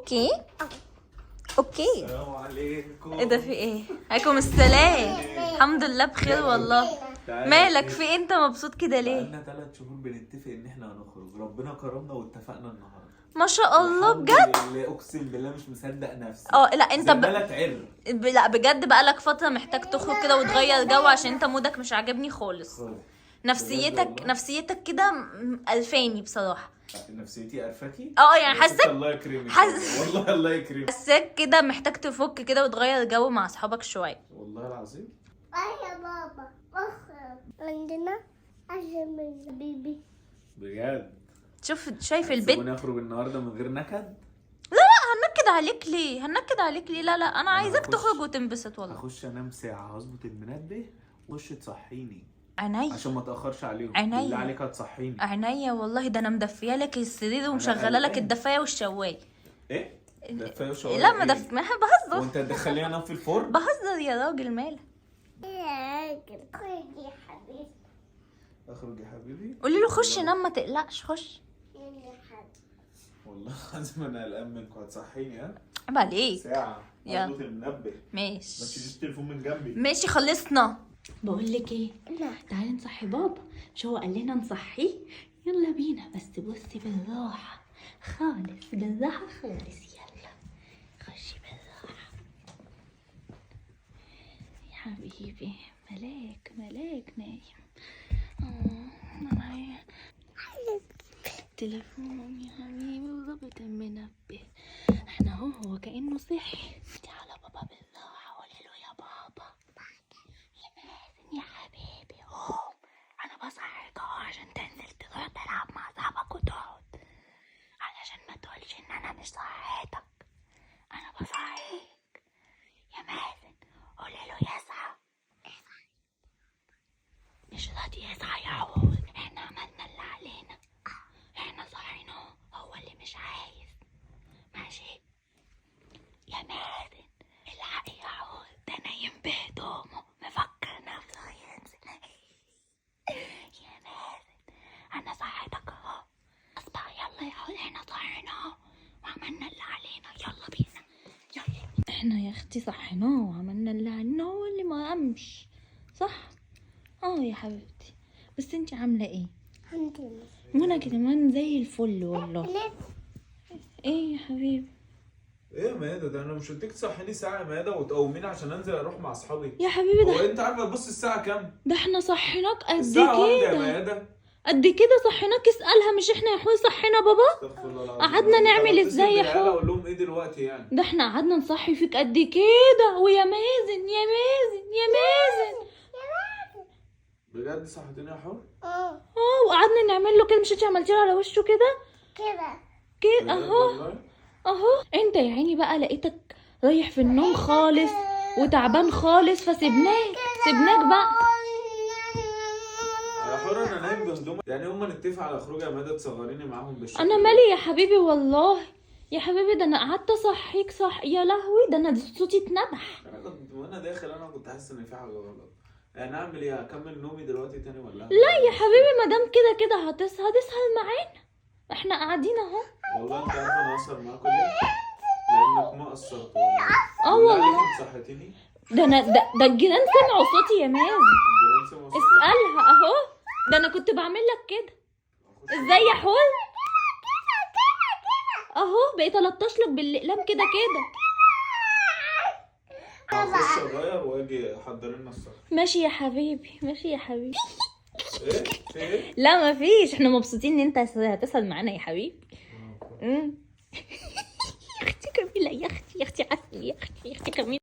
okay okay. السلام عليكم. ايه ده؟ في ايه؟ عليكم السلام. الحمد لله بخير والله. تعالى. مالك؟ في إيه؟ انت مبسوط كده ليه؟ بقالنا 3 شهور بنتفق ان احنا هنخرج، ربنا كرمنا واتفقنا النهارده. ما شاء الله. الحمد بجد؟ لله، اقسم بالله مش مصدق نفسي. اه لا انت زمالة عر. لا بجد بقالك فترة محتاج تخرج كده وتغير جو، عشان انت mood ك مش عاجبني خالص. خالص. نفسيتك والله. نفسيتك كده قرفاني بصراحة. نفسيتي قرفاكي؟ اه يعني يا ست حاسك الله يكرمك. والله الله يكرمك. حاسك كده محتاج تفك كده وتغير جو مع اصحابك شوية. والله العظيم. يا بابا اخرج عندنا عشان من بيبي. بجد؟ شوف، شايف البيت؟ سيبوني اخرج النهارده من غير نكد. لا لا، هنكد عليك ليه؟ هنكد عليك ليه؟ لا لا، انا عايزاك تخرج وتنبسط والله. هخش انام ساعه، هظبط المنبه وخش تصحيني. عينيا. عشان ما اتاخرش عليهم. عينيا. بالله عليك هتصحيني. عينيا والله، ده انا مدفيه لك السرير ومشغله لك قلقان. الدفايه والشوايه. ايه؟ دفايه وشوايه؟ لا ما إيه؟ دف ما بهزر. وانت تدخليني انام في الفرن؟ بهزر يا راجل، مالك؟ يا راجل خرج يا حبيبي. اخرج يا حبيبي. قولي له خش نام، ما تقلقش، خش. يا حبيبي. والله العظيم انا قلقان منكم. هتصحيني ها؟ عيب عليك. ساعة. يلا. اظبط المنبه. ما ماشي. تشيليش التليفون من جنبي. ماشي، خلصنا. بقول لك ايه؟ نعم. تعالي نصحي بابا، مش هو قال لنا نصحيه؟ يلا بينا، بس بصي بالراحة خالص، بالراحة خالص. يلا خشي بالراحة يا حبيبي. ملاك ملاك نايم. اه معايا تليفون يا حبيبي وظبط المنبه. احنا اهو، هو كأنه صحي. على بابا بالراحة، قولي له يا بابا، يا مازن يا حبيبي قوم، انا بصحيك اهو عشان تنزل تروح تلعب مع صاحبك وتقعد، علشان ما تقولش ان انا مش صحيتك. انا بصحيك يا مازن. قولي له يصحى. مش راضي يصحى يا عوض. احنا عملنا اللي علينا، احنا صحيناه، هو اللي مش عايز. ماشي يا مازن، الحق يا عوض، ده نايم بهدومه مفكر نفسه هينزل. يا مازن انا صحيتك اهو، اصبح يلا يا عوض، احنا صحيناه وعملنا اللي علينا، يلا بينا يلا. احنا يا اختي صحيناه وعملنا اللي علينا، هو اللي ما قامش. صح؟ اه يا حبيبتي. بس انتي عامله ايه؟ الحمد لله. وانا كمان زي الفل والله. ليه؟ ايه يا حبيبي؟ ايه يا ميادة ده؟ انا مش قلت لك تصحيني ساعة يا ميادة وتقوميني عشان انزل اروح مع اصحابي؟ يا حبيبي هو ده انت عارفة؟ بص الساعة كام؟ ده احنا صحيناك قد الساعة 1 يا كده. ميادة. قد كده صحيناك. اسألها، مش احنا يا حوي صحينا بابا؟ استغفر الله العظيم. قعدنا نعمل طب ازاي يا اتصل بالعيال حو؟ اقول لهم ايه دلوقتي يعني؟ ده احنا قعدنا نصحي فيك قد كده، ويا مازن يا مازن يا مازن. بجد صحتني يا حور؟ اه. اه، وقعدنا نعمل له كده. مش انت عملتي له على وشه كده؟ كده. كده. بجد؟ اهو. والله؟ اهو. انت يا عيني بقى لقيتك رايح في النوم خالص وتعبان خالص، فسيبناك، سيبناك بقى. يا حور انا نايم بهدومي يعني. هما نتفق على خروج يا ميادة تصغريني معاهم بالشكل انا ده. مالي يا حبيبي؟ والله يا حبيبي ده انا قعدت اصحيك صح. يا لهوي، ده انا صوتي اتنبح. انا كنت وانا داخل انا كنت حاسس ان في حاجة غلط. يعني اعمل ايه؟ اكمل نومي دلوقتي تاني ولا أعمل لا إيه؟ يا حبيبي، ما دام كده كده هتسهر تسهر معانا، احنا قاعدين اهو. والله انت عارفه انا هسهر معاكم ليه؟ لانك ما قصرت والله. اه بالله والله. عليك انت صحتيني. ده انا ده الجيران سمعوا صوتي يا مازن. الجيران سمعوا صوتي. اسألها اهو، ده انا كنت بعمل لك كده. ازاي يا حور؟ اهو بقيت الطش لك بالاقلام كده كده. هخش اغير واجي احضر لنا السهر. ماشي يا حبيبي، ماشي يا حبيبي. ايه؟ في ايه؟ لا مفيش، احنا مبسوطين ان انت هتسهر معانا يا حبيبي. يا اختي جميلة، يا اختي، يا اختي عسل، يا اختي، يا اختي جميلة.